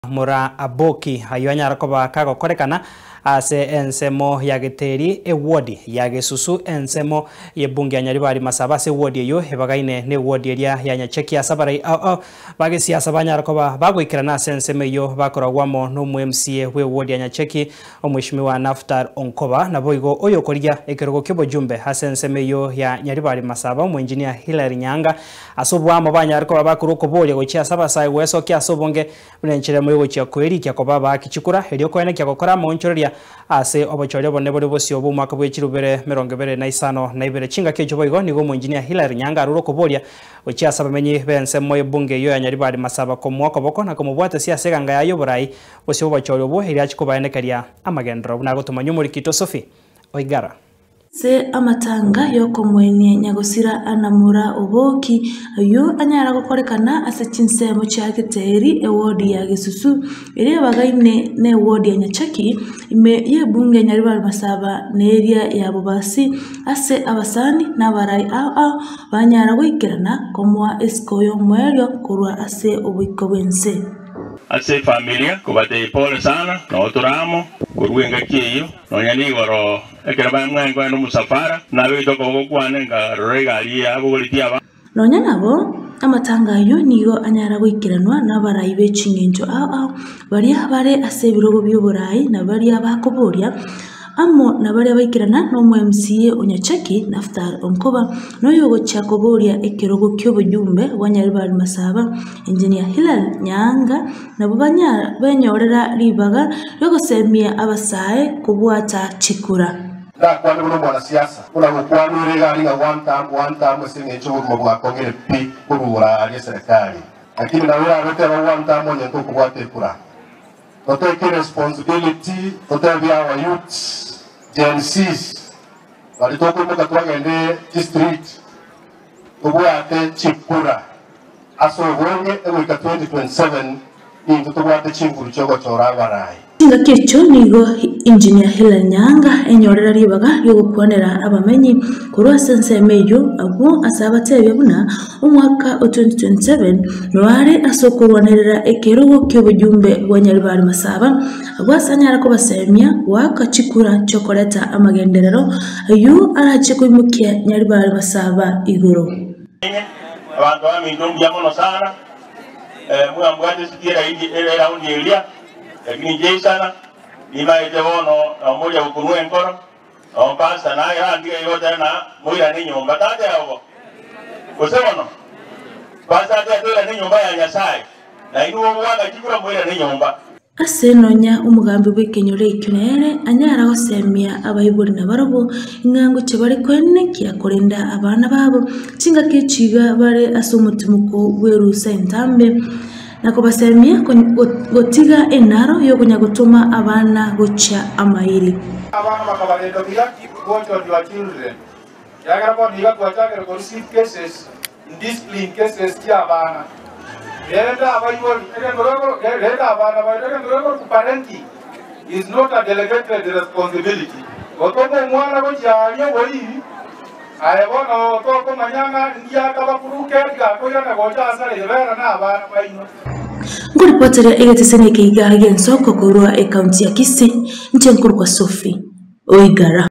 Mura Aboki ayio anyare koba kagokorekana ase ensemo ya Geteri ewodi ya Gesusu ensemo y'ebunge ya Nyaribari Masaba ase ewodi eyio ebagaine newodi eria ya Nyacheki ase abarai ao ao bagesiasa banyare koba bagoikerana ase ensemo eyio bakoragwa amo nomo MCA bw'ewodi ya Nyacheki Omweshimiwa Naftal Onkoba naboigo oyokorigia ekerogo ki'obojumbe ase ensemo eyio ya Nyaribari Masaba Omoengineer Hillary Nyanga Ase oboamo banyare koba bakorwa okoboria gochia ase abasae gwesokia ase obonge buna enchera emo y'ogochia kwerikia koba abaaki chikura, erio koenekia gokora amaonchoreria ase obochori obonene bore bosio bw'omwaka bwe chirubere 25. Chingaki echio boigo nigo omoengineer Hillary Nyanga arure okoboria gochia ase abamenyi b'ensemo y'ebunge eyio ya Nyaribari Masaba komoa okoboko na komobwatesia ase eganga yaye y'oborai bosio bw'obochori obwo erio achie kobaenekeria amagenderero buna agotomanywa omorikito Sophie Oigara. Ase amatanga y'okomoenia nyagosira anamura oboki, ayio anyare gokorekana ase chinsemo chia Geteeri, ewodi ya Gesusu, eria ebagaine na ewodi ya Nyachaki, ime y'ebunge ya Nyaribari Masaba na eria ya Bobasi, ase abasani na abarai ao ao banyara goikerana komoa esiko y'omoerio korwa ase oboiko bw'ense. Ase efamilia, kobatebia pole sana, nao tore amo korwa engaki eyio, nonya nigoro Ekero bamwea nkoenda omosafara, nabegete okoboko kwane, nkarora egari yabogoretie abanto. Nonya nabo, amatanga ayio nigo anyara goikeranwa nabarai be ching'encho ao ao, baria bare ase ebirogo bi'oborai na baria bakoboria, amo na baria baikerana nomo MCA o Nyacheki, Naphtal Onkoba, na oyogochia koboria ekerogo ki'obojumbe bwa Nyaribari Masaba, Engineer Hillary Nyaanga, Nabwo benyorera ribaga ri'ogosemia abasae kobwata chikura. Ndakwane buna omwanasiasa, buna gokwanwa ere egari ng'a one term, one term ase eng'encho obogima bwakong'ire pi korwa aria eserekari. Lakini nabo eragoteba one term onye ntokobwata ekura. Totake responsibility totebie our youths, Gen Zs, baria tokoimoka twagende chistreet tobwate chikura. Ase obonge egoika 2027 nintwe tobwate chinguru chi'ogochora abarai. Chingaki echio nigo Engineer Hillary Nyaanga enyorera ribaga ri'ogokwanera abamenyi korwa ase ensemo eyio abwo ase abatebia buna omwaka o 2027 noare ase okorwanerera ekerogo ki'obojumbe bwa Nyaribari Masaba abwo ase anyare kobasemia goaka chikura chiokoreta amagenderero ayio arache koimokia Nyaribari Masaba igoro. Abanto baminto mbuya mono sana, mwambwate esiti eraundi eria, lakini inche isana, nimaete bono nomoria gokunwa enkoro, no pastor naye arantige igo otebe ng'a moirane nyomba, tateba bo? Gose bono? Pastor atebe toirane nyomba ya Nyasaye, na inwe mogoaka chikura moirane nyomba. Ase nonya omogambi bw'ekenyoro ekio nere anyare gosemia abaibori nabarabwo, ng'a ngochia bare koenekia korenda abana babo chingaki echi iga bare ase omotimoko bw'erusa entambe, na kobasemia gotiga enaro y'okonya gotoma abana gochia amairi. Abana bakabarenda buya, keep watch on your children, ekiagera bono iga twachakire ko receive cases Indiscipline cases chi'abana. Renda abaibori, egento gekoro, renda abana baino, egento gekorokwa parenting is not a delegated responsibility. Gotoma omwana gochia aria oboiri, aye bono tokomanya ng'a ndiakaba crooked gakoirana gocha asare bera na abana baino. Nkoripoteria egeteseni eke iga gi'ensoko korwa ekaunti ya Kisii, inche nkorokwa Sophie Oigara.